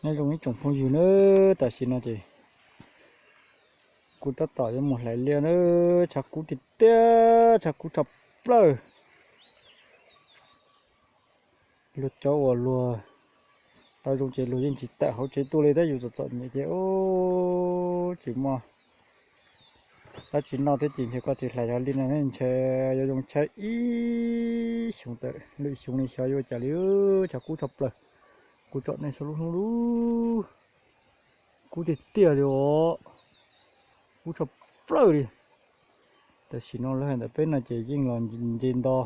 Nyob zoo ib tsoom phooj ywg nawb, tam sim no ces kuv tab tom yuav mus hlais liaj nawb, tshav kub tiag tiag, tshav kub tshaj plaws. Luag cov uas luag tau zoo ces luag yeej tsis tawm hauv tsev tuaj li, tab yus txom txom nyem ces tsis muaj dab tsi noj thiab ces ntshe koj tsis hlais cov liaj no ntshe yuav zoo tshaib ib xyoo tawm lwm xyoo li xyov yuav ua cas li. Tshav kub tshaj plaws, kuv tsom nej saib lub hnub lub, kub tiag tiag li os, kub tshaj plaws li. Tam sim no lawv hais ntawm peb no ces yeej los nce nto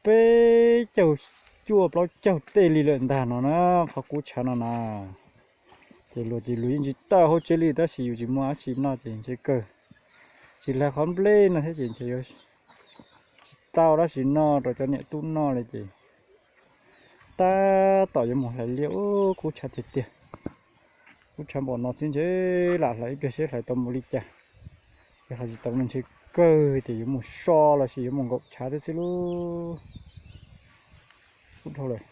peb caug cuaj plaub caug tej li lawm ntag no na, qhov kub tshav no na. Ces luag ces luag yeej tsis tawm hauv tsev li, tab sis yus tsis muaj dab tsi noj ces ntshe kawg, tsis hlais qhov nplej no thiab ces ntshe yuav tsis tau dab tsi noj rau cov niam tub noj li ces tab tom yuav mus hlais liaj. Ub, kub tshav tiag tiag, kub tshav npaum no xwb ntshe lam hlais ib pliag seb hlais tau mus li cas. Yog hlais tsis tau no ntshe kawg ces yuav mus so los sis yuav mus nkaum tshav thiab xwb lauj. Kub dhau lawm.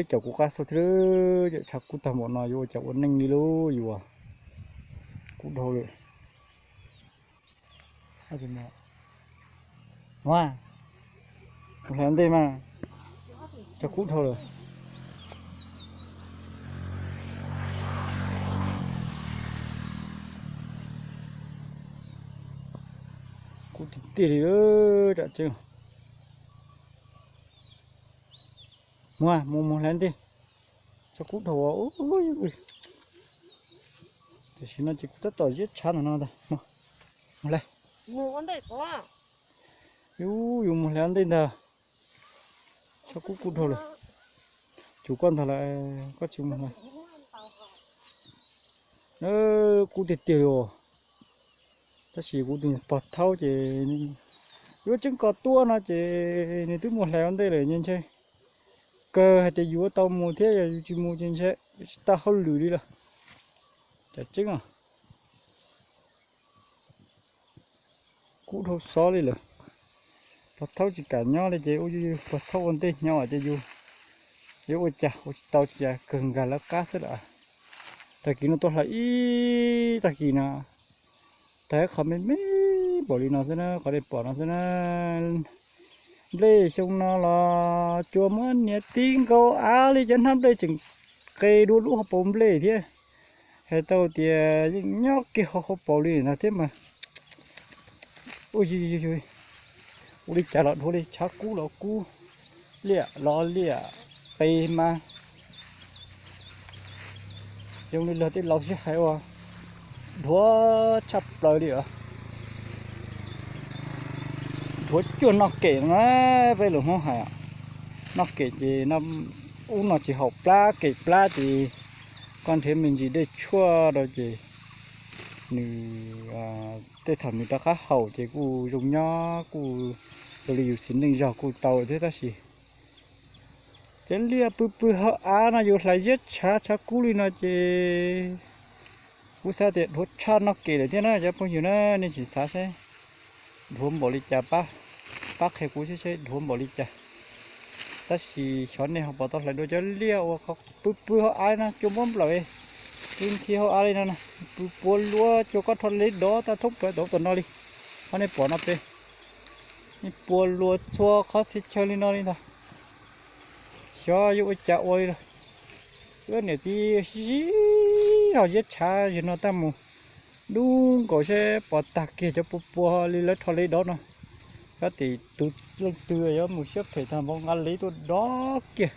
Cov kub qab xauj thiab, cov tshav kub tag npaum no yuav ua cas ua neej li lauj yus. Kub dhau lawm. Mus hlais ntej mas, tshav kub dhau lawm. Kub tiag tiag li, tsam tseeb. Mus, mus, mus hlais ntej, tshav kub dhau. Tam sim no ces kuv tab tom ziab tshav ntawm no ntag. Mus hlais. Yus, yus mus hlais ntej ntag. Tshav kub kub dhau lawm. Cuv koj ntag lawm, koj tsis mus hlais. Kub tiag tiag li os. Tab sis kuv tus pog thaub ces yuav tseeb kos tuaj no ces nws twb mus hlais ua ntej lawm ntshe. Kawg hais tias yus yuav tau mus thiab, yog yus tsis mus ces ntshe tsis tau hauj lwm li lawm. Tsam tseeb os. Kub dhau xov li lawm. Pog thaub tsis kam nyob li ces ua yus pog thaub ua ntej nyob ces yus yuav ua cas, ua tsis tau cas, kawg nkag lawv qab xwb lawm. Tag kis no tuaj hlais ib tag kis no, tag qhov me me npaum li no xwb na, qhov nej pom no xwb na. Nplej xyoo no los cua muab niam tib nkaus av li, cov hnab nplej tseem qe dua lub hauv paus nplej thiab. Hais tau tias yeej nyob kiag hauv hauv paus li no thiab mas. Ua li cas los dhuav li, tshav kub los kub, liaj los liaj, qe mas zoo li luag tej laus sib hais ua dhuav tshaj plaws li os. Dhuav cuag noj kem no na, peb lus Hmoob hais. Noj kem ces ub no tsis haum plab, kem plab ces koj nrhiav me ntsis dej tshuaj rau ces nws, tej thaum nws rov qab haum ces kuj zoo nyob, kuj zoo li yus txiv neej zog kuj tau thiab tab sis cov liaj pw pw hauv av no yus hlais ziab tshav tshav kub li no ces kuv xav tias dhuav tshaj noj kem lawm thiab na cov phooj ywg na, nej tseem xav seb dhuav npaum li cas, pab qhia kuv seb seb dhuav npaum li cas. Tab sis xyov nej ho puas tau hlais dua cov liaj uas qhov pw pw hauv av no cua muab nplawm, pw nthi hauv av li no, pw puas luag cua koj rho leb dov tag thoob plaws tom tom no li. Qhov nej pom no pem, nej puas luag txhua qhov txhia chaw li no li ntag. Xyov yuav ua cas ua li lawm. Wb niam txiv sib sib ho ziab tshav zim no tag mus dub nkaus seb pos tag kiag cov pua pua li lawv rho leb dov no. Xyov tim tus leej twg yuav mus siab phem tag npaum nqa leb tuaj dov kiag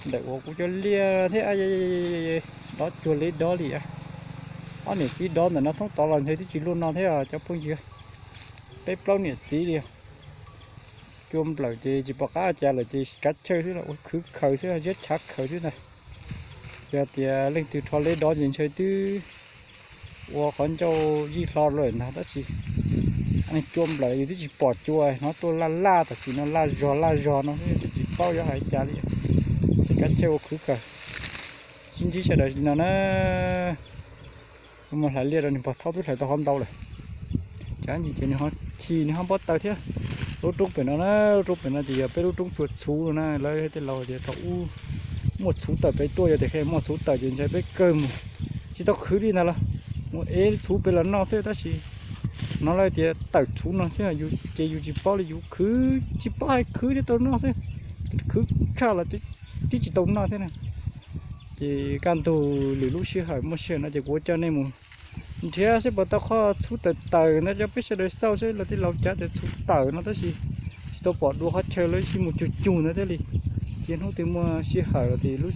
ntawm uas kuv cov liaj thiab, dov cuag leb dov li. Ob niam txiv dov ntawm no thoob tod los ntshe twb tsis luaj no thiab cov phooj ywg. Peb plaub niam txiv li. Cua nplawm ces tsis pom qab cas lawm ces kav chaw xwb los ua khwv khaws xwb, ziab tshav khaws xwb ntag. Yog tias leej twg rho leb dov ces ntshe twb ua qhov ncauj zij hlo lawm ntag tab sis cua nplawm yus twb tsis pom cua, hnov tuaj laj laj tam sim no laj zog laj zog no twb tsis paub yuav hais cas li. Ces kav chaw ua khwv khaws. Sib ntsib sawv daws li no na. Mus hlais liaj rau nws pog thaub twb hlais tau qhov ntau lawm. Tsam ntsis ces nws ho chim nws ho npau taws thiab. Lub roob pem no na, lub roob pem no ces yog peb lub roob tsua txhuv no na. Lawv tej laus tias thaum ub muaj txhuv tawm pem tuaj, yog tias muaj txhuv tawm ces ntshai peb kawg mus tsis tau khwv li ntag los mus ev txhuv pem los noj xwb. Tab sis hnov lawv tias tawm txhuv no xwb, yus ces yus tsis paub li, yus khwv tsis paub hais khwv thiaj tau noj xwb. Khwv tshaj los twb tsis tau noj thiab na. Ces kaj ntug lwm lub sij hawm muaj sij hawm no ces kuv coj nej mus nrhiav seb puas tau qhov txhuv tawm tawm no coj peb sawv daws xauj seb lawv tej laus cav tias txhuv tawm no tab sis tsis tau pom dua qhov chaw, lawv sib mus cug cug ntawd thiaj li. Ces hnub twg muaj sij hawm los ces lub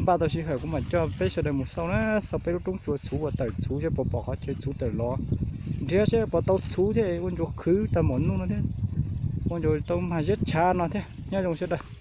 npaj tau sij hawm kuv mam coj peb sawv daws mus xauj na, xauj peb lub roob tsua txhuv uas tawm txhuv seb puas pom qhov chaw txhuv tawm los, nrhiav seb puas tau txhuv thiab ua ntsuas khwv tag npaum nub no thiab, ua ntsuas tau mag ziab tshav no thiab. Nyob zoo sawv daws.